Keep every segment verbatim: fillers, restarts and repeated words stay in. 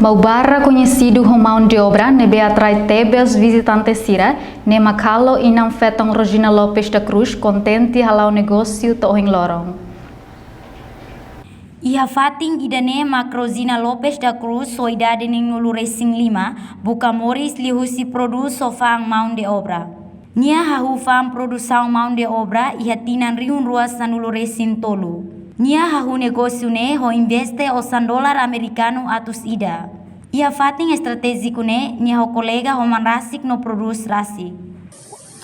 Maubara koñesidu ho maun de obra ne'ebé atrai tebes vizitante sira, ne'e mak halo inan-feton Rosina Lopes da Cruz kontente hala'o negósiu to'o ohin loron. Iha fatin ida-ne'e mak Rosina Lopes da Cruz ho idade neenulu resin lima, buka moris liuhusi prodús ho fa'an maun de obra. Nia hahú fa'an produsaun maun de obra iha tinan rihun rua sanulu resin tolu. Nia hahú negósiu ne'e ho investe osan dolar amerikanu atus ida. Iha fatin estratéjiku ne'e, nia ho kolega homan rasik no prodús rasik.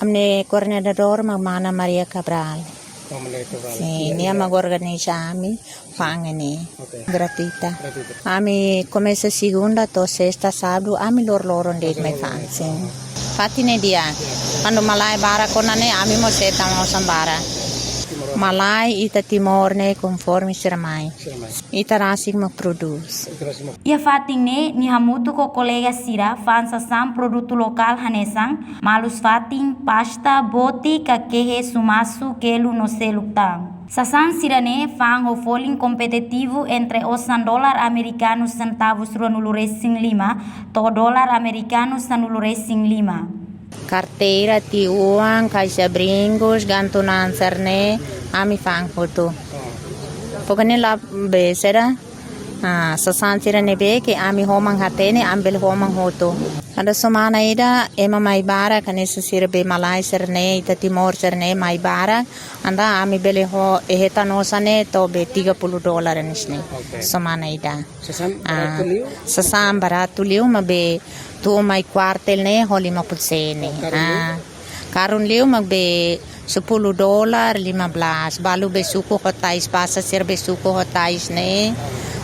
Ami-nia koordenadór mak mana Maria Cabral. Mana Maria Cabral. Sin, nia mak organiza ami fa'an ne'e. Oke. Gratuita. Gratuita. Ami komesa segunda to'o sesta, sábadu, ami loroloron de'it mai fa'an, sin. Fatin ne'e di'ak. Kuandu malae barak ona ne'e, ami mós hetan osan barak. Malae ita Timor ne'e konforme sira mai. Sira mai. Ita rasik mak prodús. Ita rasik mak. Iha fatin ne'e, nia hamutuk ho kolega sira fa'an sasán produtu lokál hanesan malus fatin, pasta, boti, kakehe, sumasu, kelu no seluk tan. Sasán sira-ne'e fa'an ho folin kompetitivu entre osan dolar amerikanu sentavus ruanulu resin lima to'o dolar amerikanu sanulu resin lima. Karteira, tiuan, kaixa brinkus, gantunaan sira-ne'e, ami fa'an hotu. Pokoknya la besera, ah, sasán sira ne'ebé ke ami homan hatene, ami bele homan hotu. Kada semana ida, ema mai barak, hanesan sira be malae sira-ne'e, ita Timor sira-ne'e mai barak, entaun ami bele ho, eh, hetan osan ne'e to'o be tiga puluh dolar hanesan ne'e. Oke. Semana ida. Sasán baratu liu? Ah, sasán baratu liu, maibé tuun mai kuartel ne'e ho lima puluh sen ne'e. Oh, karun liu? Ah, karun liu maibé sepuluh dolar, lima belas. Balu be suku ho tais, pasta sira be suku ho tais ne'e.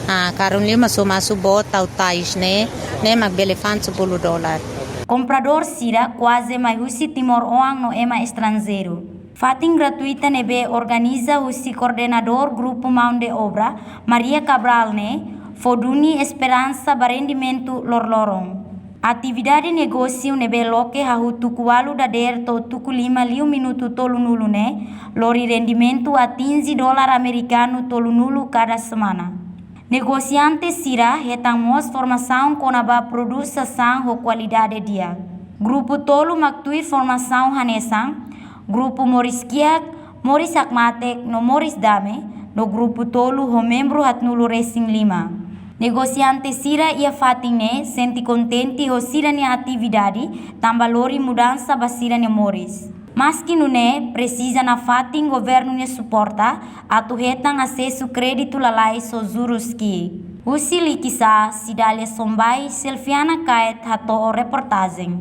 Ah, karun liu mak sumasu, boti ho tais ne'e, ne'e mak bele fa'an sepuluh dolar. Kompradór sira kuaze mai husi timoroan no ema estranjeiru. Fatin gratuita ne'ebé organiza husi koordenadór grupu maun de obra, Maria Cabral ne'e, fó duni esperansa ba rendimentu loroloron. Atividade negósiu ne'ebé loke hahú tuku ualu dadeer to'o tuku lima liu minutu tolunulu ne'e, lori rendimentu atinje dolar amerikanu tolunulu kada semana. Negosiante sira hetan mós formasaun kona-ba prodús sasán ho kualidade di'ak. Grupu tolu mak tuir formasaun hanesan, grupu moris kiak, moris hakmatek no moris dame, no grupu tolu ho membru haatnulu resin lima. Negosiante sira iha fatin ne'e sente kontente ho sira-nia atividade, tanba lori mudansa ba sira-nia moris. Maski nune'e, presiza nafatin governu nia suporta atu hetan asesu kréditu lalais ho jurus ki'ik. Husi Likisá, Cidália Sombai, Selfiana Kaet hato'o reportajen.